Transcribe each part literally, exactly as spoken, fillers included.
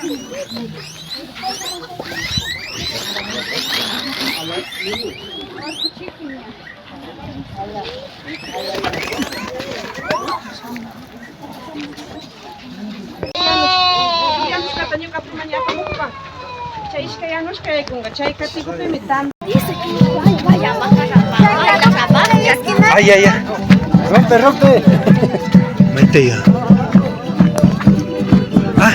Yanushkata ñukapiman apamukpa. Chay ishkay yanushka yaykunka, chay katigupimi tan. Ay, ay, ay. Rompe, rompe. Maite ya. Ah.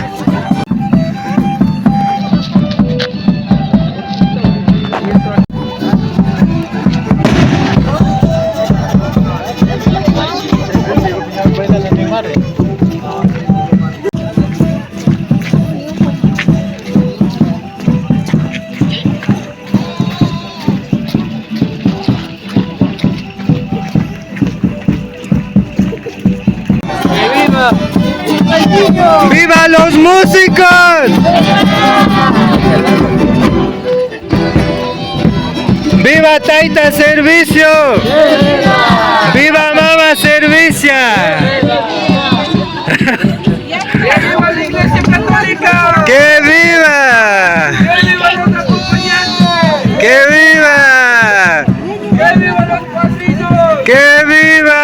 ¡Viva los músicos! ¡Viva Taita Servicio! ¡Viva Mama Servicia! ¡Que viva! ¡Que viva los acompañantes! ¡Que viva! ¡Que viva los padrinos! ¡Que viva!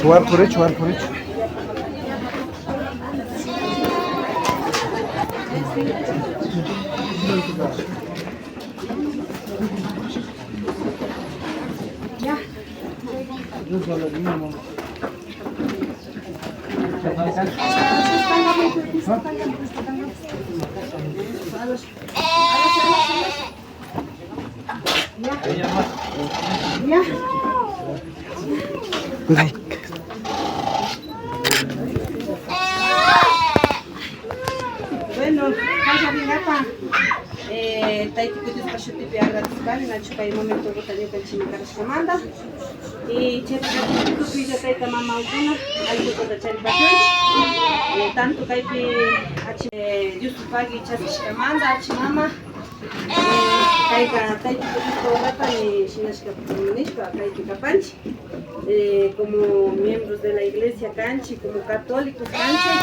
Chuwar purichu, chuwar purichu. Bueno, kanllaringapa, eh, Tayta Diospa shutipi agradecpani nachu kay momentoguta ñukanchikman karashkamanta. Y chaypi tukuylla tayta mamakuna, allkuta charipashunchik. Eh, tanto kaypi achi-, eh, Dios pagui chaskishkamanta, achi mama. Eh, kayka Tayta Diospa obratami shinashka nishpa kaypi kapanchik. Eh, como miembros de la iglesia kanchik, como católicos kanchik,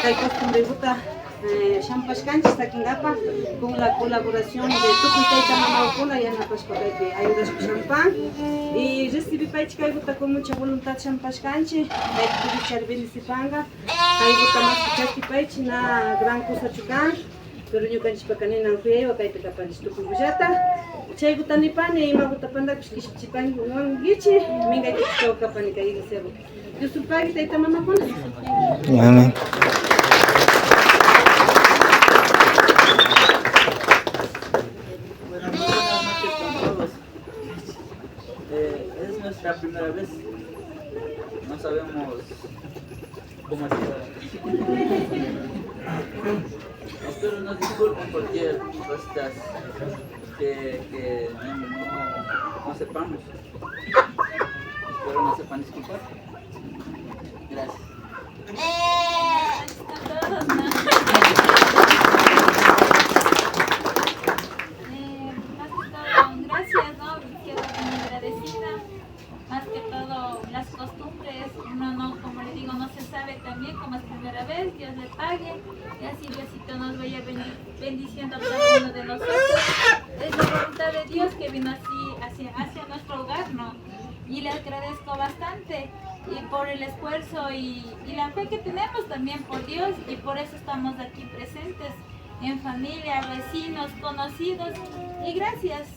kay costumbreguta, eh, shamupashkanchik sakinkapa con la colaboración de tukuy tayta mamakuna. Yanapashpa kaypi ayudashpa shampan y recibipaychi kayguta con mucha voluntad shampashkanchi. Kaypi Dios chari bendicipanka. Kayguta mas chaskipaychi na gran cosachu kan. Pero ñukanchikpaka ninan kuyaywa kaypi kapanchik tukuykullata. Chaykuta nipani, imakuta pandakush kishpichipankichi, minkaykuta kapani kay iglesiakuta. Dios sulpagui, tayta mamakuna. Amén. Buenas noches a todos. Eh, es nuestra primera vez. No sabemos cómo está. Espero nos disculpen cualquier cositas que, que no, no, no sepamos. Espero nos sepan disculpar. Gracias. Eh, más que todo, gracias, ¿no? Quedo muy agradecida. Más que todo, las costumbres, uno no, como le digo, no se sabe también, como es primera vez, Dios le pague. Y así Diosito nos vaya bendi- bendiciendo a cada uno de nosotros. Es la voluntad de Dios que vino así hacia, hacia nuestro hogar, ¿no? Y le agradezco bastante y por el esfuerzo y, y la fe que tenemos también por Dios, y por eso estamos aquí presentes en familia, vecinos, conocidos, y gracias.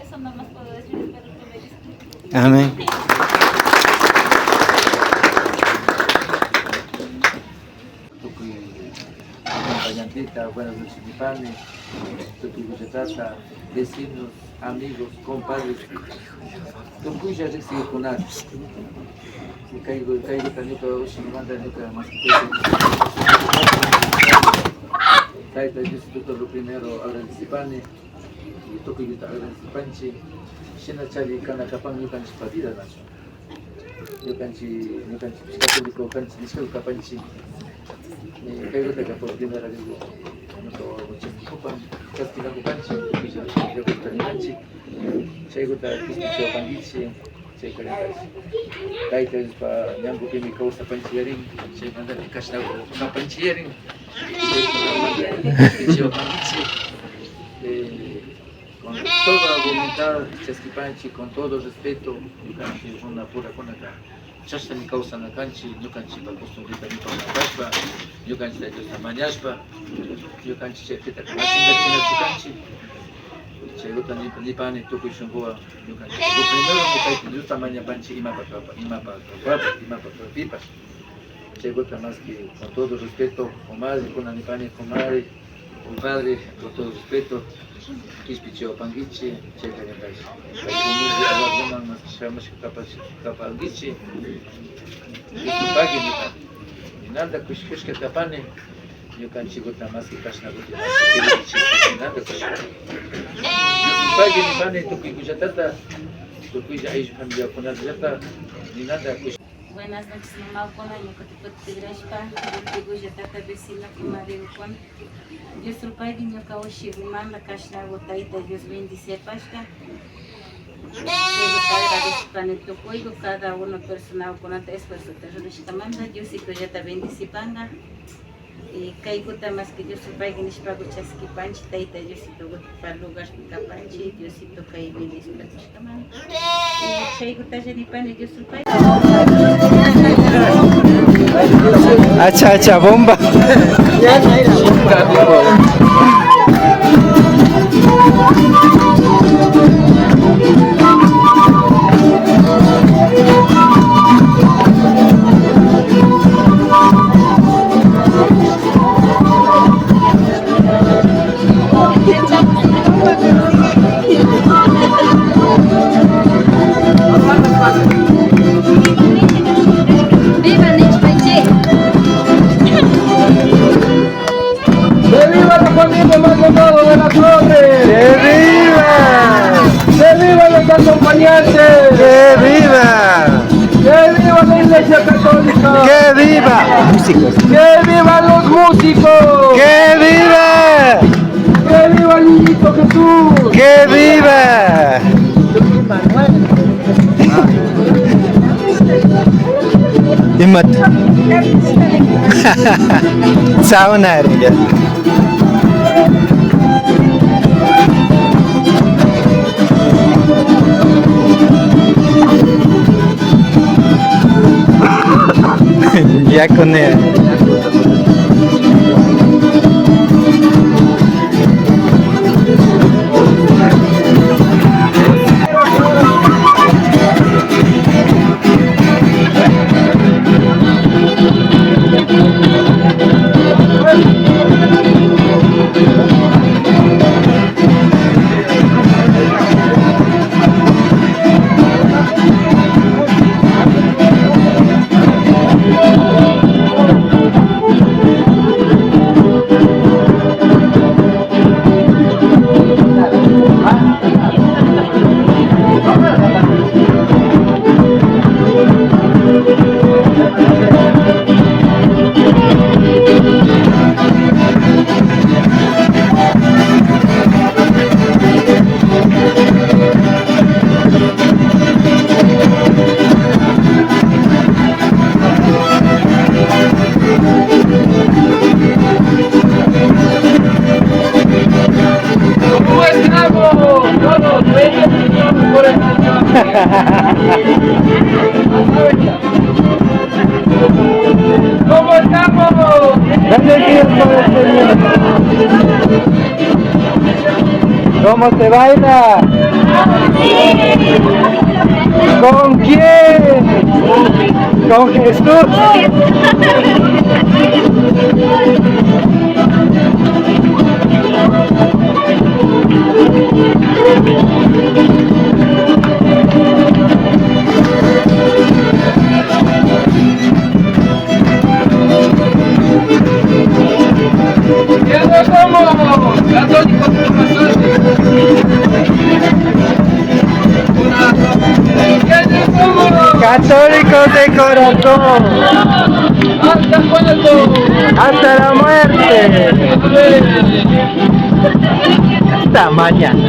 Eso nomás puedo decir, espero que me disculpen. Amén. Tukuy acompañanteta, buenas noches nipani, tukuykullata, vecinos, amigos, compadres, tukuylla riksikunata. Kayku, kaykuta ñuka ushimanta ñuka mas Tayta Diosituta lo primero agradecipani. Y tukuykuta agradecipanchi, shinachari kana kapan ñukanchikpa vida nachu. Ñukanchik, ñukanchik católico kanchik, nishkalla kapanchik. Eh, kaykutaka por primera vez ñuka wawaku chaskikupan, chaskinakupanchik, tukuylla yakuta nipanchik. Chaykuta kishpichiwapankichik. Chayka Tayta Diospa ñankupimi kawsapanchik yarin, chaymantami kashnaku kapanchik yarin. Chaykunamanta kishpichiwapankichik. Eh, con toda voluntad chaskipanchik, con todo respeto, ñukanchik runa purakunaka chashnami kawsana kanchik, ñukanchikpa costumbreta ñuka kashpa, ñukanchik Tayta Diosta mañashpa, ñukanchik chaypitaka na chinkachinachu kanchik. Chaykuta nip-, nipani tukuy shunkuwan. Ñukanchik lo primero ñukanchik Diosta mañapanchik imapa kapa-, imapa kapapash, imapa kapipash. Chaykuta más que con todo respeto, comadre, kuna nipani, comadre, compadre, con todo respeto, kishpichiwapankichik, chayta ñukanchik. Kay humilde aguakuman más que shamashka kapash-, kapankichik. Dios pagui, nipani. Ninanta kushikushka kapani. Ñukanchikuta maski kashnakuta maski kirichik ninanta kushka. Dios pagui nipani tukuykullatata, tukuylla ayllu familiakunallata ninanta kushka. Buenas noches, mamakuna, ñuka tukuta tikrashpa, tukuykullatata vecino, comadrekukuna. Dios pagui ñuka ushikumanta kashnaku Tayta Dios bendiciapashka. Chaykuta agradecipani tukuyku cada uno personakunata esfuerzota rurashkamanta, Diositollata bendicipanka. Y kaykuta más que Dios supayki nishpaku chaskipanchik, Tayta Diositopa lugarpi kapanchik, Diosito kay bendiciota kushkamanta. Y chaykutalla nipani Dios supayki. Acha, acha, bomba. ¡Viva Nichpaychi! ¡Que viva la familia Maldonado de la Torre! ¡Que viva! ¡Que viva los acompañantes! ¡Que viva! ¡Que viva la Iglesia Católica! ¡Que viva! Músicos. ¡Que viva los músicos! ¡Que viva! ¡Que viva el niñito Jesús! ¡Que viva! Imata. Sauna. Con él. ¿Cómo estamos? Todos, vengan, por el ¿Cómo estamos? Bendecidos por el Señor. ¿Cómo se baila? ¿Con quién? Con Jesús. Ya no somos católicos de corazón. Ya no somos católicos de corazón. Hasta cuándo. Hasta la muerte. Amén. Hasta mañana.